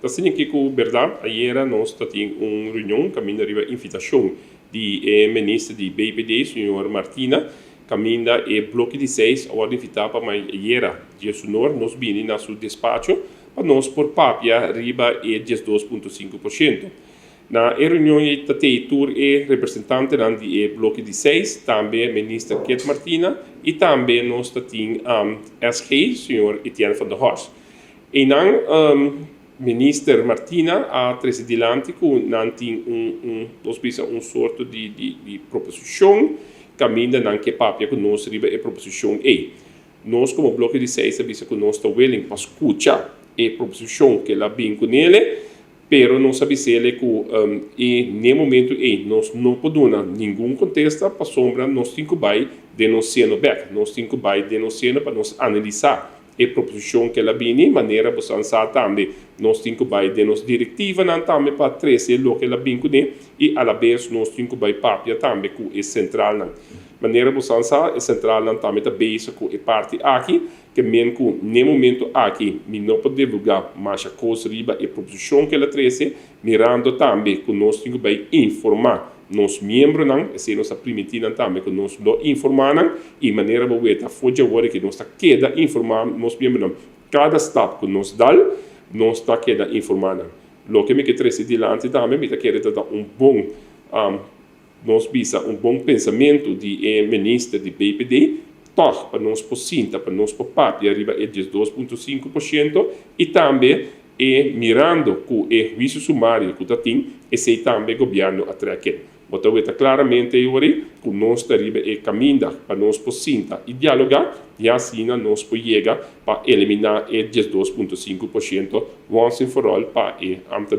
Ta asina ku berdat, ayera nos tabatin un reunion kaminda riba invitashon di minister di BPD, señor Martina, kaminda e bloke di seis a wòrdu invitá pa ayera 19'or nos bini na su despacho pa nos por papia riba e 12,5%. Na e reunion tabatin tur e representantenan di e bloke di seis, tambe minister Kit Martina i tambe nos tabatin SG, señor Etienne van der Horst. I nan minister Martina a trese dilanti ku nan tin un, nos bisa, un sorto di proposishon kaminda nan ke papia ku nos riba e proposishon ei. Nos komo bloke di seis a bisa ku nos ta willing pa skucha e proposishon ku el a bin kuné, pero nos a bis'é ku e na momento ei nos no por duna ningun kontesta pasobra nos tin ku bai den nos seno bèk, nos tin ku bai den nos seno pa nos analisá e proposishon ku el a bini. Manera bo sa tambe, nos tin ku bai den nos direktivanan tambe pa trese loke el a bin kuné i a la bes nos tin ku bai papia tambe ku e sentralnan. Manera bo sa, e sentralnan tambe ta bezig ku e parti aki, ke men ku na momento aki mi no por divulgá mas kos riba e proposishon ku el a trese, mirando tambe ku nos tin ku bai informá nos miembronan. Esei nos a primintí nan tambe ku nos lo informá nan i manera bo weta for di awor ku nos ta keda informá nos miembronan. Kada stap ku nos dal, nos ta keda informá nan. Loke mi ke trese dilanti tambe, mi ta kere ta un bon nos bisa, un bon pensamentu di e minister di BPD, toch pa nos por sinta, pa nos por papia riba e 12,5% i tambe e mirando ku e huisio sumario ku tin, esei tambe gobièrnu a trek. Bo ta weta klaramente ori ku nos ta riba e kaminda pa nos por sinta i dialogá i asina nos por yega pa eliminá e 12,5% once and for all pa e ambtenaar.